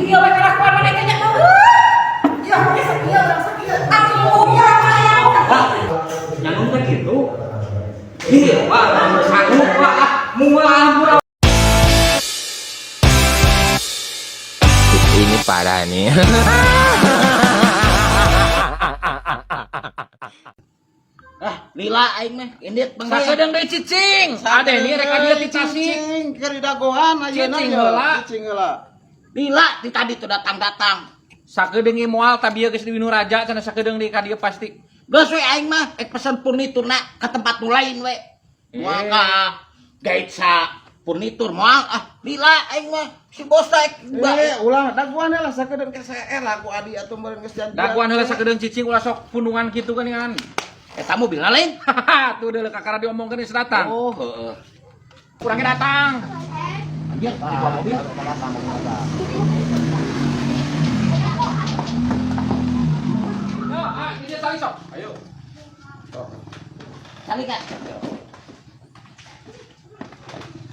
Kieu we kalakuan maneh teh nya. Ya, sakieu urang sakieu. Atuh urang. Nyanggung teh kitu. Iya, wah, sanggup wah, ah, moal ampura. Ini parah nih. Ah, lila aing mah indit Bang. Sakedeung deui cicing. Ade ni rek ka dieu ti Tasik. Cicing keur didagoan ayeuna Cicing ye. heula. Cicing heula. Lila ti tadi tuh datang-datang. Sakedeung ieu moal tabieu geus di Winu Raja cenah sakedeung deui ka dieu pasti. Geus we aing mah ek pesen furniturna ka tempat nu lain we. Moal ka Gaitsa furnitur moal ah lila aing mah si bos teh Eh, ulah dagoan heula sakedeung ke CR lah ku adi atuh meureun geus janjian. Dagoan heula sakedeung cicing ulah sok pundungan kitu kan kan. Eta mobilna lain. Tuh deuleu kakara diomongkeun geus datang. Oh, heeh. Kurangnya datang. Anjir, di bawah mobil. Yo, ah, ini dia tali sok. Ayo. Cali ka.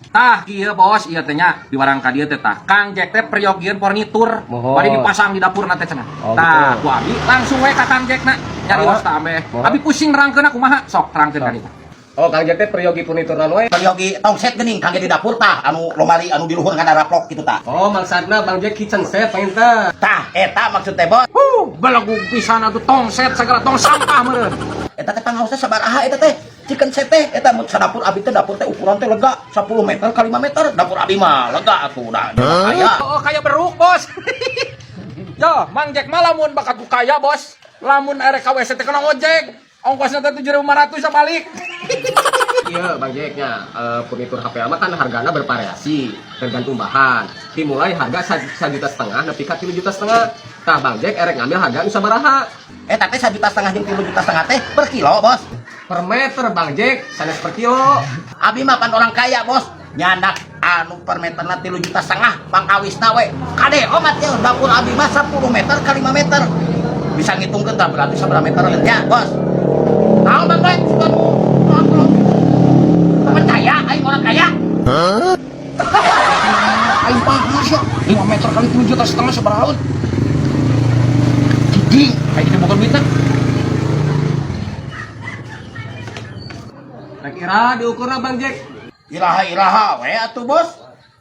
Tah kieu bos ieu teh nya di warang ka dieu teh tah. Kang Jack teh peryogian furnitur. Bari dipasang di dapurna teh cenah. Oh, Tah, gitu. ku abi langsung we ka Kang Jack na nyarios tah ameh. Abi pusing nerangkeun kumaha sok terangkeun ka ditu. Oh, Kang Jack teh peryogi furniturna we. Peryogi tong set geuning kangge di dapur tah anu lomari anu di luhur ngana raplok kitu tah. Oh, maksudna Bang Jack kitchen set panginten. Tah, eta maksud teh bos. Huh, belegug pisan atuh tong set segala tong sampah meureun. Eta teh pangaosna sabaraha eta teh? Chicken set teh eta mun sadapur abi teh dapur teh ukuran teh lega 10 meter kali 5 meter. Dapur abi mah lega atuh da kaya. Oh, kayak beruk, Bos. Yo, Mang Jack mah lamun bakat ku kaya, Bos. Lamun erek ka WC teh kena ojek. Ongkosna teh 7.500 sabalik. Iya, Bang Jack nya furnitur HPL mah kan hargana bervariasi tergantung bahan. Dimulai harga 1,5 juta nepi ka 3,5 juta. Tah Bang Jack erek ngambil harga nu sabaraha? Eta teh 1,5 juta jeung 3,5 juta teh per kilo, Bos. Per meter Bang Jack, sanes per kilo. Abi mah pan orang kaya, Bos. Nyandak anu per meterna 3,5 juta pangkawisna we. Kade omat ya dapur abi mah 10 meter kali 5 meter. Bisa ngitungkeun tah berarti sabaraha meter nya, Bos. Naon Bang Doy? Suka nu percaya aing orang kaya. Aing paham sih. 5 meter kali 7,5 juta sabaraha? Gigi, kayak gini bukan duitna. Rek ira diukurna Bang Jack. Iraha-iraha we atuh, Bos.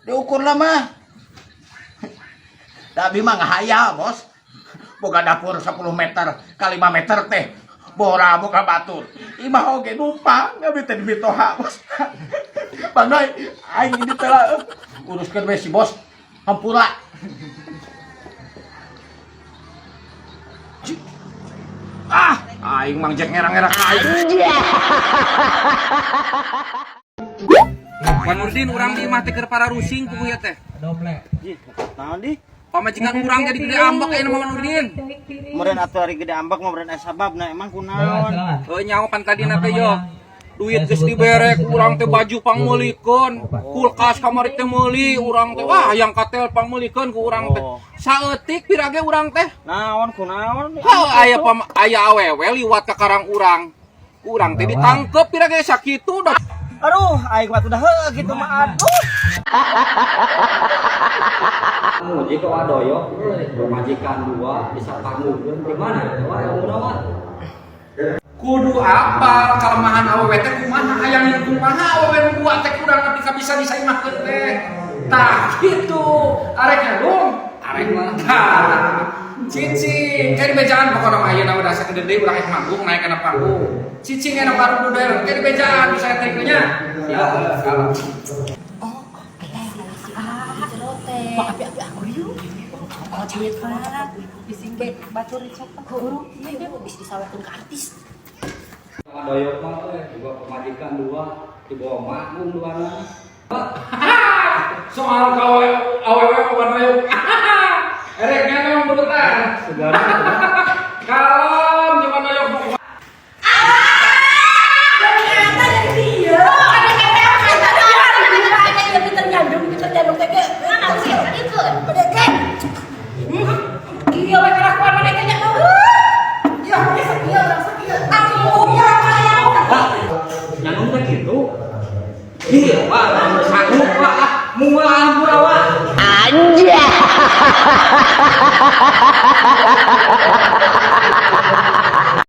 Diukurna mah. Da abi mah ngahayal, Bos. Boga dapur 10 meter kali 5 meter teh. Bora boga batur. Imah oge numpang abi teh di mitoha, Bos. Bang Doy, aing ini teh lah uruskeun we si bos. Hampura. Ah, aing Mang Jack ngerang-ngerang aing. Pak Nurdin urang di imah teh keur para rusing puguh ieu teh. Naon di? Pamajikan urang jadi gede ambek ayeuna mah Nurdin. Meureun atuh ari gede ambek mah meureun aya sababna emang kunaon? Heuh nyaho pan tadina teh yo. Duit geus dibere ku urang teh baju pangmeulikeun, kulkas kamari teh meuli urang teh. Wah, hayang katel pangmeulikeun ku urang teh. Saeutik pirage urang teh. Naon kunaon? Heuh aya pam aya awewe liwat ka karang urang. Urang teh ditangkep pirage sakitu dah. Aduh, aing mah udah heuh gitu mah aduh. Muji ke wadoyok, pamajikan dua bisa panggungkeun gimana ya wah ilmuna mah. Kudu apal kelemahan awewe teh kumaha hayang kumaha awewe nu dua teh kurang nepi ka bisa disaimahkeun teh. Tah kitu arek nyalung arek mah tah. Cicing kayak di bejaan pokokna mah ayeuna udah sakedeung deui urang rek manggung naik kana panggung. Cicing enak baru duder kayak di bejaan bisa triknya. Ya, kalau Wadoyok mah euy juga pamajikan dua dibawa manggung dua na. Soal ka awewe awewe wadoyok. Erek nyalung bebetan. Segala Kalem jeung wadoyok mah. Ternyata dari dia. Ada pinter nyandung, pinter nyandung teh. Kieu we kalakuan maneh teh nya. Ya, sakieu urang sakieu. Atuh urang. Nyanggung teh kitu. Iya, wah, sanggup wah, ah, moal ampura wah. Anjay.